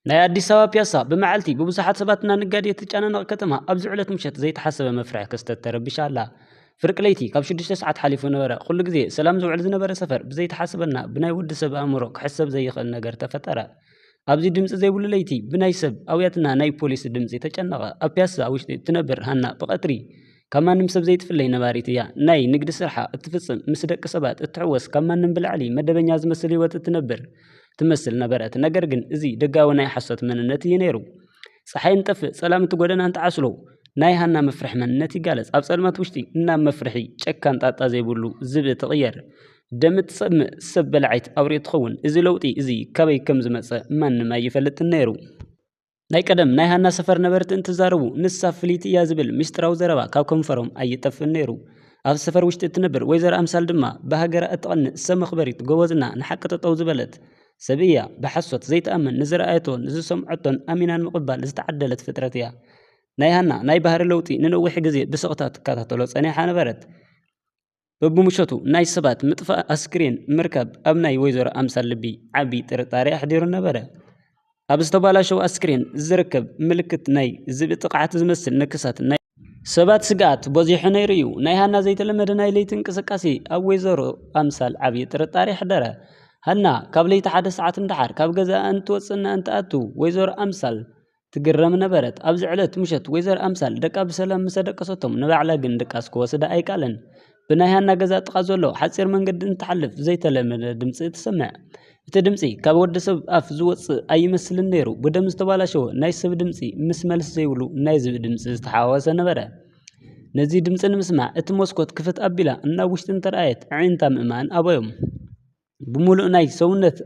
ናይ ኣዲስ ኣበባ ፒያሳ ብመዓልቲ ብብዙሓት ሰባት እና ነጋዴ እትጨናነቕ ከተማ፣ ኣብዚ ዕለት ምሸት ዘይተሓሰበ መፍርሒ ክስተት ተረቢሻ ኣላ። ፍርቂ ለይቲ ካብ ሽዱሽተ ሰዓት ሓሊፉ ነበረ። ኩሉ ግዜ ሰላም ዝውዕል ዝነበረ ሰፈር ብዘይተሓሰበና ብናይ ወዲ ሰብ ኣእምሮ ክሕሰብ ዘይኽእል ነገር ተፈጠረ። ኣብዚ ድምፂ ዘይብሉ ለይቲ ብናይ ሰብ ኣውያትና ናይ ፖሊስ ድምፂ ተጨነቐ። ኣብ ፒያሳ ውሽጢ እትነብር ሃና ብቐትሪ ካብ ማንም ሰብ ዘይትፍለይ ነባሪት እያ። ናይ ንግዲ ስርሓ እትፍፅም፣ ምስ ደቂ ሰባት እትሕወስ፣ ካብ ማንም ብላዕሊ መደበኛ ዝመስል ህይወት እትነብር ትመስል ነበረት። ነገር ግን እዚ ደጋዊ ናይ ሓሶት መንነት እዩ ነይሩ። ፀሓይ እንትጠፍእ፣ ጸላም እቲ ጎደና እንትዓስሎ፣ ናይ ሃና መፍርሒ መንነት ይጋለጽ። ኣብ ጸልማት ውሽጢ እናብ መፍርሒ ጨካን ጣጣ ዘይብሉ ዝብኢ ትቕየር። ደም እትጸምእ ሰብ በላዒት ኣውሬ ትኸውን። እዚ ለውጢ እዚ ካበይ ከም ዝመጸ ማንም ኣይፈልጥን ነይሩ። ናይ ቀደም ናይ ሃና ሰፈር ነበርቲ እንትዛረቡ፣ ንሳ ፍልይቲ እያ ዝብል ምስጢራዊ ዘረባ ካብ ከንፈሮም ኣይጠፍእን ነይሩ። ኣብ ሰፈር ውሽጢ እትነብር ወይዘሮ ኣምሳል ድማ ብሃገራ እትቐንእ ሰብ መኽበሪት፣ ጎበዝና፣ ንሓቂ ጠጠው ዝበለት ሰብ እያ። ብሓሶት ዘይትኣምን፣ ንዝረኣየቶን ንዝሰምዐቶን ኣሚና ንምቕባል ዝተዓደለት ፍጥረት እያ። ናይ ሃና ናይ ባህሪ ለውጢ ንነዊሕ ግዜ ብስቕታ ትከታተሎ ጸኒሓ ነበረት። በብምሸቱ ናይ ሰባት ምጥፋእ ኣስክሬን ምርካብ ኣብ ናይ ወይዘሮ ኣምሳል ልቢ ዓቢ ጥርጣሬ ኣሕዲሩ ነበረ። ኣብ ዝተባላሸወ ኣስክሬን ዝርከብ ምልክት ናይ ዝብኢ ጥቕዓት ዝመስል ንክሳት ናይ ሰባት ስግኣት በዚሑ ነይሩ እዩ። ናይ ሃና ዘይተለመደ ናይ ለይቲ እንቅስቃሴ ኣብ ወይዘሮ ኣምሳል ዓቢ ጥርጣሬ ኣሕደረ። ሃና ካብ ለይቲ ሓደ ሰዓት ንደሓር ካብ ገዛኣ እንትወጽእና እንትኣቱ ወይዘሮ ኣምሳል ትግረም ነበረት። ኣብዚ ዕለት ምሸት ወይዘሮ ኣምሳል ደቃ ብሰላም ምስ ኣደቀሰቶም፣ ንባዕላ ግን ድቃስ ክወስዳ ኣይከኣለን። ብናይ ሃና ገዛ ጥቓ ዘሎ ሓጺር መንገዲ እንትሓልፍ ዘይተለመደ ድምጺ ትሰምዕ። እቲ ድምጺ ካብ ወዲ ሰብ ኣፍ ዝወጽእ ኣይመስልን ነይሩ። ብደም ዝተባላሸወ ናይ ሰብ ድምጺ ምስ መልሲ ዘይብሉ ናይ ዝብኢ ድምጺ ዝተሓዋወሰ ነበረ። ነዚ ድምጺ ንምስማዕ እቲ መስኮት ክፍት ኣቢላ እናብ ውሽጢ እንተረኣየት፣ ኣዒንታ ምእማን ኣበዮም። ብምሉእ ናይ ሰውነት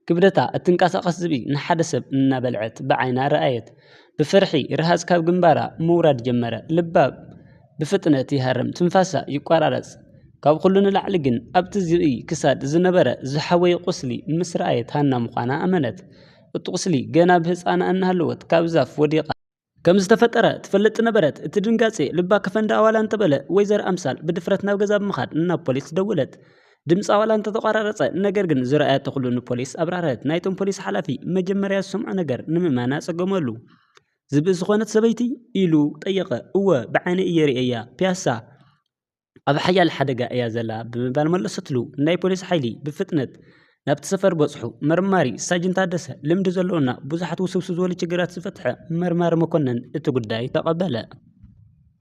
ክብደታ እትንቀሳቐስ ዝብኢ ንሓደ ሰብ እናበልዐት ብዓይና ረኣየት። ብፍርሒ ርሃጽ ካብ ግንባራ ምውራድ ጀመረ። ልባ ብፍጥነት ይሃርም፣ ትንፋሳ ይቋራረጽ። ካብ ኩሉ ንላዕሊ ግን ኣብቲ ዝብኢ ክሳድ ዝነበረ ዝሓወየ ቁስሊ ምስ ረኣየት ሃና ምዃና ኣመነት። እቲ ቁስሊ ገና ብህጻና እናሃለወት ካብ ዛፍ ወዲቓ ከም ዝተፈጠረ ትፈልጥ ነበረት። እቲ ድንጋጼ ልባ ክፈንዳ ዋላ እንተበለ፣ ወይዘሮ ኣምሳል ብድፍረት ናብ ገዛ ብምኻድ ናብ ፖሊስ ደወለት። ድምጻ ዋላ እንተተቋራረጸ፣ ነገር ግን ዝረኣየቶ ኩሉ ንፖሊስ ኣብራህረህት። ናይቶም ፖሊስ ሓላፊ መጀመርያ ዝሰምዖ ነገር ንምእማን ኣጸገመሉ። ዝብኢ ዝኾነት ሰበይቲ? ኢሉ ጠየቐ። እወ፣ ብዓይነይ እየ ርእየያ። ፒያሳ ኣብ ሓያል ሓደጋ እያ ዘላ ብምባል መለሰትሉ። ናይ ፖሊስ ሓይሊ ብፍጥነት ናብቲ ሰፈር በጽሑ። መርማሪ ሳጅን ታደሰ፣ ልምዲ ዘለዎና ብዙሓት ውስብስብ ዝበሉ ችግራት ዝፈትሐ መርማሪ መኮነን፣ እቲ ጉዳይ ተቐበለ።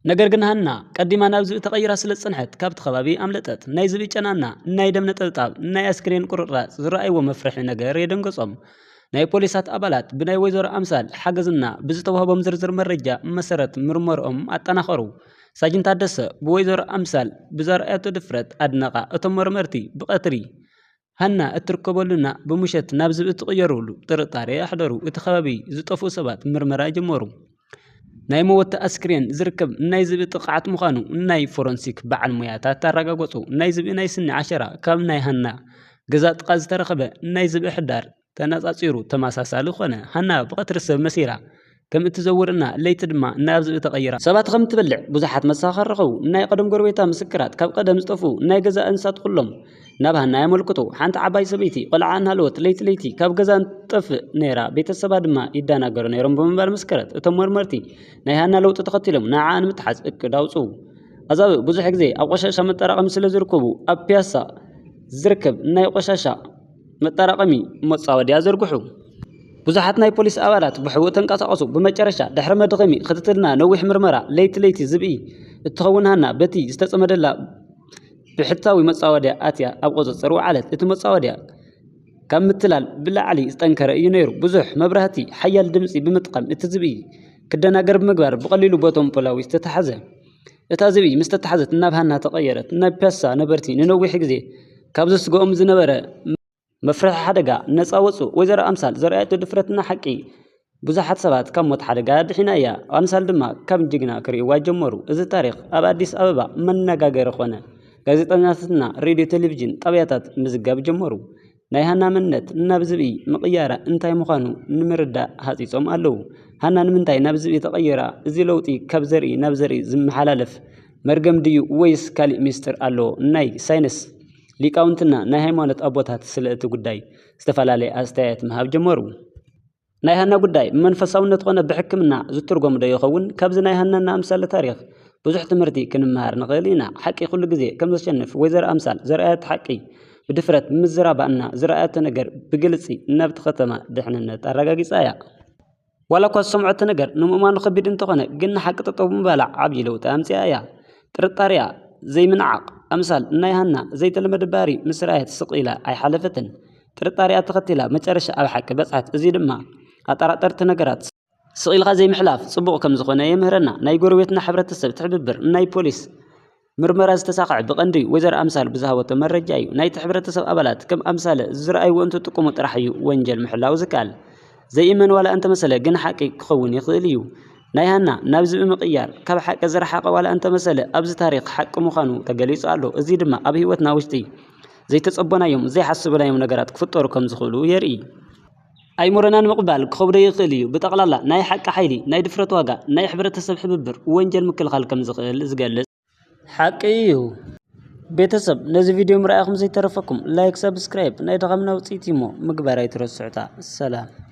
ነገር ግን ሃና ቀዲማ ናብ ዝብኢ ተቐይራ ስለ ዝጸንሐት ካብቲ ከባቢ ኣምለጠት። ናይ ዝብኢ ጨናና፣ ናይ ደም ነጠብጣብ፣ ናይ ኣስክሬን ቁርጥራጽ ዝረኣይዎ መፍርሒ ነገር የደንገጾም። ናይ ፖሊሳት ኣባላት ብናይ ወይዘሮ ኣምሳል ሓገዝና ብዝተዋህቦም ዝርዝር መረጃ መሰረት ምርመርኦም ኣጠናኸሩ። ሳጅን ታደሰ ብወይዘሮ ኣምሳል ብዘርኣየቶ ድፍረት ኣድነቓ። እቶም መርመርቲ ብቐትሪ ሃና እትርከበሉና ብምሸት ናብ ዝብኢ እትቕየረሉ ጥርጣሬ ኣሕደሩ። እቲ ከባቢ ዝጠፍኡ ሰባት ምርመራ ጀመሩ። ናይ መወቲ ኣስክሬን ዝርከብ ናይ ዝብኢ ጥቕዓት ምዃኑ ናይ ፎረንሲክ በዓል ሞያታት ኣረጋገጹ። ናይ ዝብኢ ናይ ስኒ ዓሸራ ካብ ናይ ሃና ገዛ ጥቓ ዝተረኸበ ናይ ዝብኢ ሕዳር ተነጻጺሩ ተመሳሳሊ ኾነ። ሃና ብቐትሪ ሰብ መሲላ ከም እትዘውር እና ለይቲ ድማ ናብ ዝብኢ ተቐይራ ሰባት ከም እትበልዕ ብዙሓት መሰኻኽር ረኸቡ። ናይ ቀደም ጎረቤታ ምስክራት፣ ካብ ቀደም ዝጠፍኡ ናይ ገዛ እንስሳት ኩሎም ናብ ሃና የመልክቱ። ሓንቲ ዓባይ ሰበይቲ ቆልዓ እናሃለወት ለይቲ ለይቲ ካብ ገዛ ትጠፍእ ነይራ፣ ቤተሰባ ድማ ይደናገሩ ነይሮም ብምባል መስከረት። እቶም መርመርቲ ናይ ሃና ለውጢ ተኸቲሎም ንዓኣ ንምትሓዝ እቅድ ኣውፅኡ። ኣዛብእ ብዙሕ ግዜ ኣብ ቆሻሻ መጠራቐሚ ስለ ዝርከቡ፣ ኣብ ፒያሳ ዝርከብ ናይ ቆሻሻ መጠራቐሚ መጻወድያ ዘርግሑ። ብዙሓት ናይ ፖሊስ ኣባላት ብሕቡእ ተንቀሳቐሱ። ብመጨረሻ፣ ድሕሪ መድኸሚ ክትትልና ነዊሕ ምርመራ፣ ለይቲ ለይቲ ዝብኢ እትኸውን ሃና በቲ ዝተጸመደላ ብሕታዊ መጻወድያ ኣትያ ኣብ ቁጽጽር ወዓለት። እቲ መጻወድያ ካብ ምትላል ብላዕሊ ዝጠንከረ እዩ ነይሩ። ብዙሕ መብራህቲ፣ ሓያል ድምጺ ብምጥቃም እቲ ዝብኢ ክደናገር ብምግባር ብቐሊሉ ቦቶም ፖላዊስ ተታሕዘ። እታ ዝብኢ ምስ ተታሕዘት ናብ ሃና ተቐየረት። ናይ ፒያሳ ነበርቲ ንነዊሕ ግዜ ካብ ዘስግኦም ዝነበረ መፍርሒ ሓደጋ ነጻ ወጹ። ወይዘሮ ኣምሳል ዘርኣየቶ ድፍረትና ሓቂ ብዙሓት ሰባት ካብ ሞት ሓደጋ ኣድሒና እያ። ኣምሳል ድማ ከም ጅግና ክርእይዋ ጀመሩ። እዚ ታሪኽ ኣብ ኣዲስ ኣበባ መነጋገሪ ኾነ። ጋዜጠኛታትና፣ ሬድዮ፣ ቴሌቪዥን ጣብያታት ምዝጋብ ጀመሩ። ናይ ሃና መንነት ናብ ዝብኢ ምቕያራ እንታይ ምዃኑ ንምርዳእ ሃጺጾም ኣለዉ። ሃና ንምንታይ ናብ ዝብኢ ተቐይራ? እዚ ለውጢ ካብ ዘርኢ ናብ ዘርኢ ዝመሓላለፍ መርገም ድዩ ወይስ ካሊእ ሚስጥር ኣለዎ? ናይ ሳይንስ ሊቃውንትና ናይ ሃይማኖት ኣቦታት ስለ እቲ ጉዳይ ዝተፈላለየ ኣስተያየት ምሃብ ጀመሩ። ናይ ሃና ጉዳይ ብመንፈሳውነት ኮነ ብሕክምና ዝትርጎም ዶ ይኸውን? ካብዚ ናይ ሃናና ኣምሳለ ታሪኽ ብዙሕ ትምህርቲ ክንመሃር ንኽእል ኢና። ሓቂ ኩሉ ግዜ ከም ዘሸንፍ ወይዘሮ ኣምሳል ዘርኣየት ሓቂ ብድፍረት ምዝራባና ዝረኣየቶ ነገር ብግልጺ ናብቲ ከተማ ድሕንነት ኣረጋጊጻ እያ። ዋላ እኳ ዝሰምዐቶ ነገር ንምእማኑ ከቢድ እንተኾነ፣ ግን ንሓቂ ጠጠው ምባላ ዓብዪ ለውጢ ኣምፅኣ እያ። ጥርጣሪኣ ዘይምንዓቕ ኣምሳል ናይ ሃና ዘይተለመደ ባህሪ ምስ ረኣየት ስቕ ኢላ ኣይሓለፈትን። ጥርጣሪኣ ተኸቲላ መጨረሻ ኣብ ሓቂ በፅሓት። እዚ ድማ ኣጠራጠርቲ ነገራት ስቕ ኢልካ ዘይምሕላፍ ፅቡቕ ከም ዝኾነ የምህረና። ናይ ጎረቤትና ሕብረተሰብ ትሕብብር ናይ ፖሊስ ምርመራ ዝተሳኽዐ ብቐንዲ ወይዘሮ ኣምሳል ብዝሃበቶ መረጃ እዩ። ናይቲ ሕብረተሰብ ኣባላት ከም ኣምሳለ ዝረኣይዎ እንትጥቀሙ ጥራሕ እዩ ወንጀል ምሕላው ዝከኣል። ዘይእመን ዋላ እንተመሰለ ግን ሓቂ ክኸውን ይኽእል እዩ። ናይ ሃና ናብ ዝብኢ ምቕያር ካብ ሓቂ ዝረሓቐ ዋላ እንተመሰለ ኣብዚ ታሪኽ ሓቂ ምዃኑ ተገሊጹ ኣሎ። እዚ ድማ ኣብ ህይወትና ውሽጢ ዘይተጸበናዮም ዘይሓስብናዮም ነገራት ክፍጠሩ ከም ዝኽእሉ የርኢ። ኣይምሮና ንምቕባል ክኸብዶ ይኽእል እዩ። ብጠቕላላ ናይ ሓቂ ሓይሊ፣ ናይ ድፍረት ዋጋ፣ ናይ ሕብረተሰብ ሕብብር ወንጀል ምክልኻል ከም ዝኽእል ዝገልጽ ሓቂ እዩ። ቤተሰብ ነዚ ቪድዮ ምርኣይኹም ዘይተረፈኩም ላይክ፣ ሳብስክራይብ ናይ ድኻምና ውፅኢት እሞ ምግባር ኣይትረስዑታ። ሰላም።